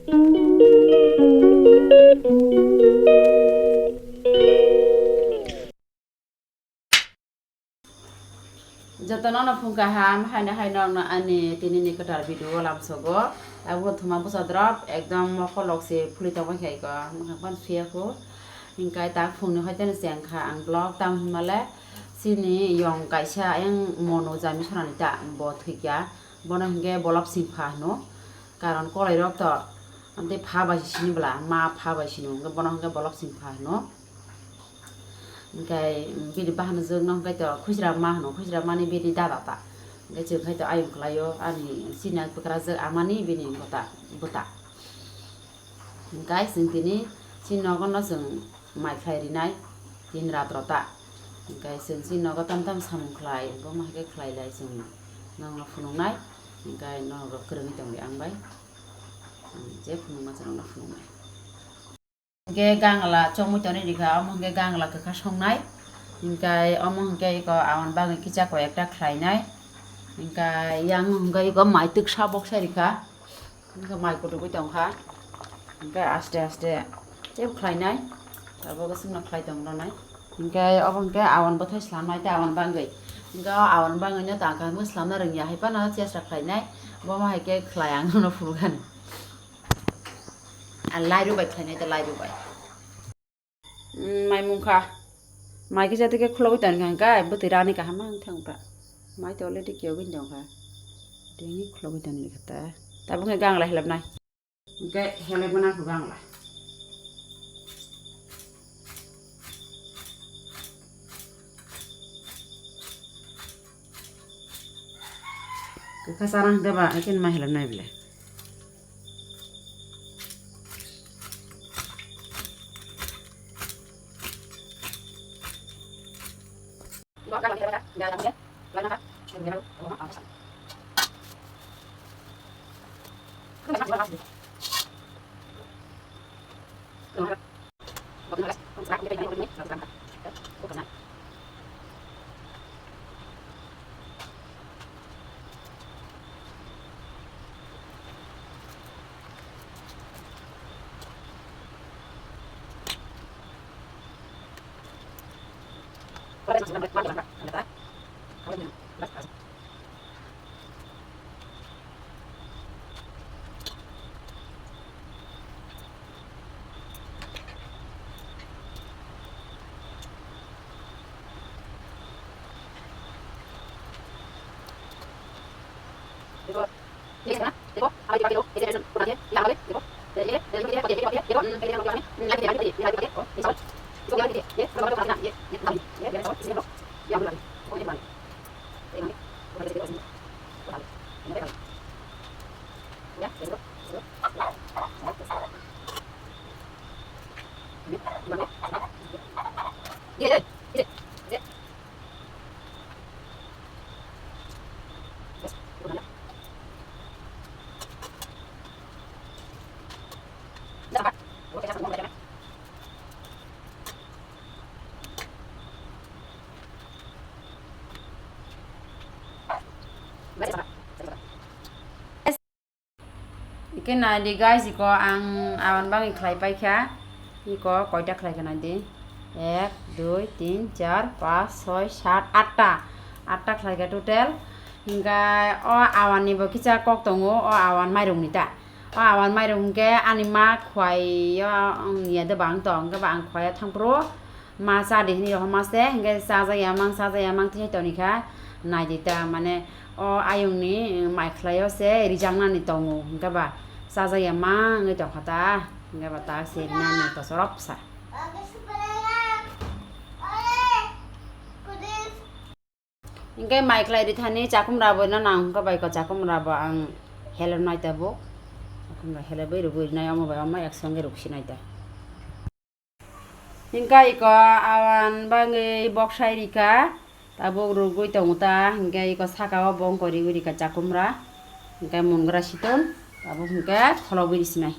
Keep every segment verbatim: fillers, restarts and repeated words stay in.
Jotono no phung kaham, haino haino no ani tini ni kwtal video o lamsogo. Abo thuma bwsa drop ekdom mokolok se phuli tongma khe ko, mwkhang pan phiya kho. Hingkai tak phung ni hoite no cheng kha ang vlog, tam hwnmale chini yong kaisa ayang mono jami sonani ta bo thwikya. Bono hingke bolop singpha hino. Karon kolai rok to amtwi pha bai sini bwla, ma pha bai sini hwnke bono hwnke bolop singpha hino. Hingke bini bahan jwk no hingke to khujra ma hino, khujra mani bini dada ta. Hingke chwng hai to ayung kwlai o ani sina kwkra jwk amani bini bwta, bwta. Hingke chwng tini chini nogo no chwng mai khlai rinai, tin rat rota. Hingke chwng chini nogo tam tam samung khlai, bo ma hai khe khlai lai chwng nokno phunuknai. Hingke norok kwrwngwi tongdi ang bai, ang je phunukma chwng nokno phunuknai. Hingke gangla chongmui tonwi rikha, omo hingke gangla kwkha songnai. Hingke omo hingke iko awan bagwi kisa koi ekta khlainai. Hingke yang hingke iko mai twksa boksa rikha. Hingke mai kutukgwi tongkha. Hingke aste aste tei khlainai. Tabuk chwngno khlai tong rwnai. Hingke obo hingke awan bwthai slamnai tei awan bagwi. Hingke o awan bagwino tangkha hwnwi slamna rwngya hai phano chesra khlainai. Bo ma hai khe khlai ang no phulukani. A lairu bai khlainai tei lairu bai. Mai mungkha. Mai kisa tike khulogwi tongkha hingke bwtwi rani kaham ma wngkha. Mai to already kiyogwi tongkha. Tini khulogwi tongkha ta. Tabuk hingke gangla helapnai. Hingke helai bo nangkho gangla. Kwkha chana hwnkhe ba, haikhe ma helai nai bwle. Ike nai di guys, iko ang awan bangwi khlai paikha. Iko koita khlai kha nai di. Ek, dui, tin, char, pas, soi, sat, atta. Atta khlai kha total. Hingkha o awan ni bo kisa kok tongo, o awan mairung ni ta. O awan mairung hingkhe ani ma khwai o, wng ya de bang tong, hingkhe ba ang khwai o thang phuru. Ma cha di hinwi rohorma se, hingke chajakya mang, chajakya mang tei toni kha. Nai di ta, mane, o ayung ni, eh, mai khlai o se rijak nani tongo, hingke ba chajakya mang wngwi tong kha ta, hingke ba ta se rinani kosorop sa. Hingke mai khlai rithani chakumra bo no nang hingke bai ko chakumra bo ang helep nai tabuk. Chakumra helep bai rwgwi rinai omo bai omo ek songe rwksi nai ta. Hingke iko awan bangwi boksai rika tabuk rwgwi tongo ta hingke iko saka o bongkori rika chakumra hingke mungra siton tabuk hingke kholobwi risinai.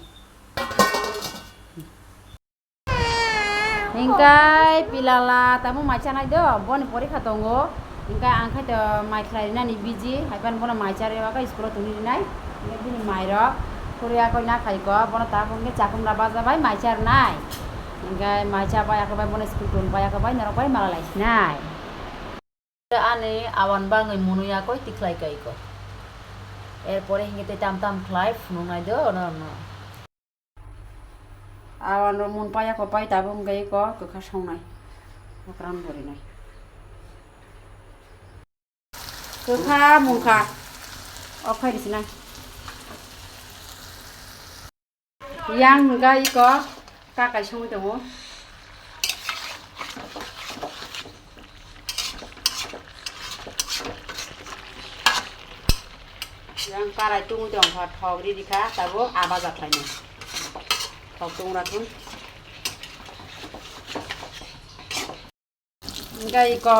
Hingkai pilala tamo mai chanai do, boni porikha tongo. Hingkai ang khaito mai khlai rinani busy, haipan bono mai charwi waka school o tongwi rinai. Hingkai bini mairok Khuri akoi na khai ko, bono tabuk hwnkhe chakhumra baja bai mai charnai. Hwnkhe mai cha bai akoi bai bono school tun bai akoi bai norok bai mala lai sinai. Ani awan bangwi mwnwi akoi tikhlai kai ko. Erpore hwnkhe tei tam tam khlai phunuknai do norokno. Awan rok mun pai akoi pai tabuk hwnkhe ko kwkha songnai. Kwkran borinai. Kwkha mungkha. Okhai risinai. Yang hwnkha iko kakai songwi tongo. Yang karai tungwi tongkha, thok riri kha, tabuk aba jak khlainai. Thok tungra thun. Hingke iko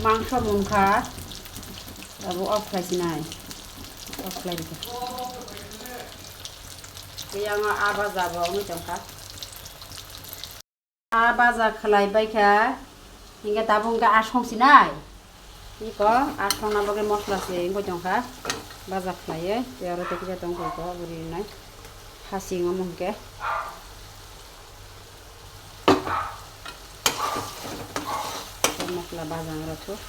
mangso mungkha, abo off khlai sinai, off khlai rikha. Tei ang o a baja bo wngwi tongkha. A baja khlai baikha, hingke tabuk hingke a song sinai. Iko a songna bagwi mosla se wngwi tongkha, baja khlaiwi. Tei oro tei kisa tongkha iko, abo rinai. Hasing omo hingke. Masla bajang rw thuk.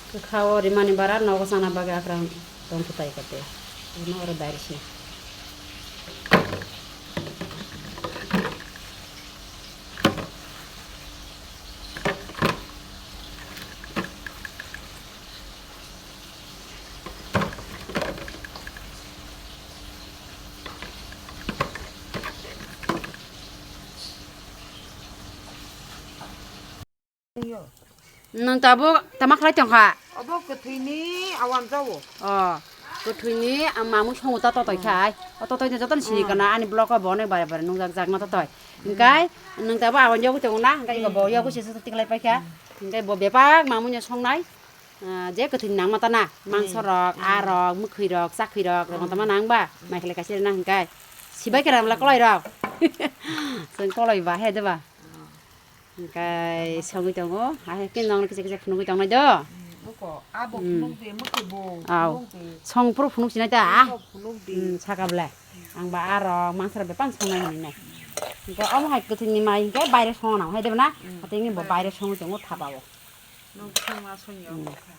Kwkha o rimani bara nogo chana bagwi akrang tong kwtai kwtai. Ino oro dairi se. Nwng tabuk tama khlai tongkha? Obo kwthwini awan jao. O, kwthwini ang mamung songo ta totoi khai. O totoi no jotono sini kana ani block o bo onek bare bare nungjak jak no totoi. Hingkai nwng tabuk awan yogwi tongo na, hingkai bo yogwi se tiklai paikha. Hingkai bo bebak mamung no songnai. Ah, je kwthwini nangma tana, mangso rok, a rok, mwkhwi rok, chakhwi rok, rok tama nang ba, mai khlai kaisa rina hingkai. Sibai khe ramla koloi rok. Chwng koloi ba, he de ba. Hingkai songwi tongo, ha he ke nong kisa kisa phunugwi tongnai do. Uko, abo phunuk de, mwkhwi bo, aw. Phunuk de. Song phuru phunuk sinai ta, ah. Uko phunuk de. Hmm, saka bwle. Ang ba a rok, mangso rok bebak songnai hinwi nai. Hingkai omo hai kwthwini mai hingkai baire songo nang, hai de ba na? Hatini bo baire songwi tongo thapa o. Nwng thwngma songya wngkha.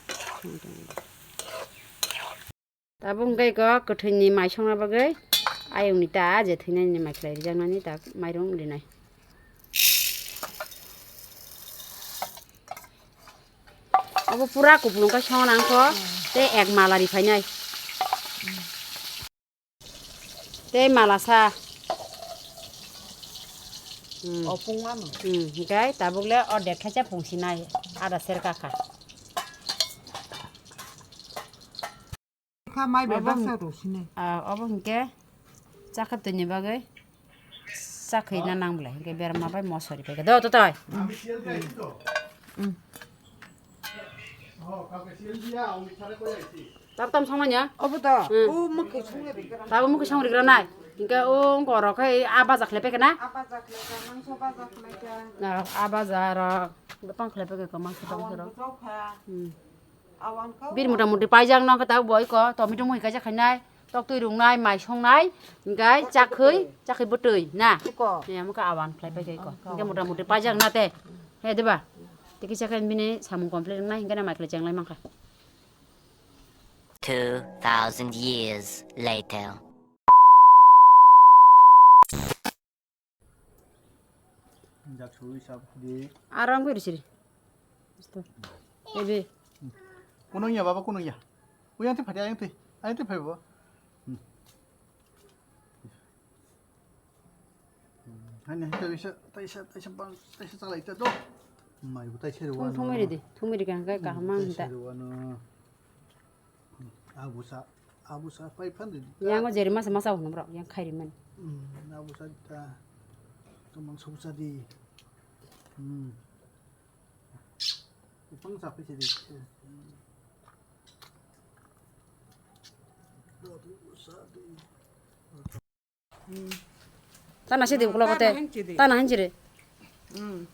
Tabuk hwnkhe iko kwthwini mai songna bagwi ayungni ta je thwinaini mai khlai rijaknani ta mairung rinai. Obo pura kupulung khe songna wngkho tei ek mala riphainai. Tei malasa. Hmm. O pungmano. Hmm, hingkai tabuk le ordek khe cha pungsinai, ada ser kaka. Kha mai bai baksa rosine. Ah, obo hingke chakhap toni bagwi chakhwi na nang bwle, hingke berma bai mosori pai do to toi. Hmm. Tab tam songmanya? Obo to. Hmm. O mukhe songri gra. Tab mukhe songri gra nai. Hingke o ngorok khai a baja khlai paikha na? A baja khlai kha, mangso baja khlai kha. Na, a baja ro bapang khlai paikha ko mangso tong ro. Awan bujau kha. Hmm. Awan kha. Bir mota moti paijak nang kha tab boi ko tomato mui kaisa khainai. Tok twi rungnai, mai songnai, hingke chakhwi, chakhwi bwtwi na. Iko. Ya, mukha awan khlai paikha iko. Hingke mota moti paijak na te. He diba? Tei kisa khe bini samung complete wngnai hingke na mai khlai chenglai mankha. Two thousand years later. Jak sui sab di. Aram khe risiri. Ebe. Kuno ya baba kuno ya. Uyang te phadi ayang te. Ayang te phai baba. Hani hai taisa taisa taisa bang taisa chalai ta do. Mai bu taisa ruwa. Thumiri di. Thumiri kan kai kaham ang ta. Taisa ruwa no. Abusa, abusa pai phan di. Yang o jeri masa masa hwnwi borok yang khairi mani. Hmm, abusa ta. Kamang sobusa di. Hmm. Upang sa pai di. Hmm. Tana sidi ukulok kote. Tana hanchi de. Tana hanchi de. Hmm.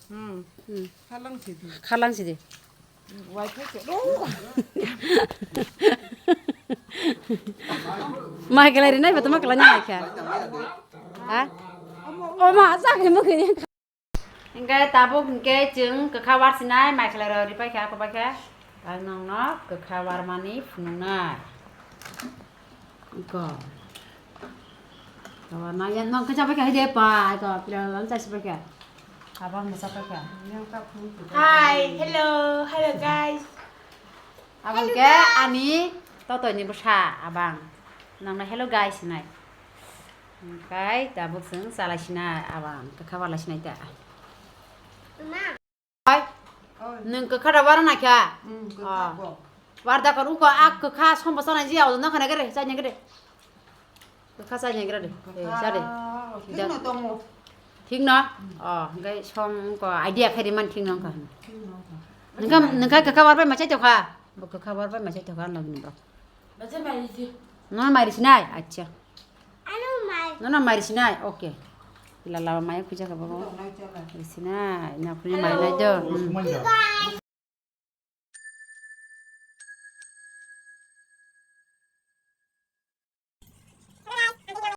Hmm. Hmm. Khalang sidi. Khalang sidi. Mai kelai rinai ba tama kelai nai kha. Ha? O ma, sa khe mukhe. Hingke tabuk hingke chwng kwkha warsinai mai khelai rok ripai kha, kopai kha. Ang nongno kwkha warmani phunuknai. Iko. Kawa nang yan nang kecha pai kha hide pa, iko pila lan chasi pai kha. Abang masa pai kha. Hi, hello, hello guys. Abang ke ani totoi ni bwsa abang. Nang na hello guys nai. Kai tabuk seng salai sina abang ke khabar lai sinai ta. Oi, nwng kwkha da wara naikha? Hmm, kwkha. Ah. Kok. Warda kor uko a kwkha sombo sanai ji awdo nang khana gede, chai gede. Kwkha chai gede. Eh, kwkha sari. Thik no tongo. Thik no? Hmm. Oh, ngai song ko idea khairi man thik no ka. Thik no ka. Nangka, nangka kwkha warpai machai tokha. Bo kwkha warpai machai tokha logni bo. Bacha mai ji. No mai sinai, acha. Ano mai. No no mai sinai, okay. Ila lawa mai khuja ka bo. Mai sinai, na khuja mai nai do. Hmm.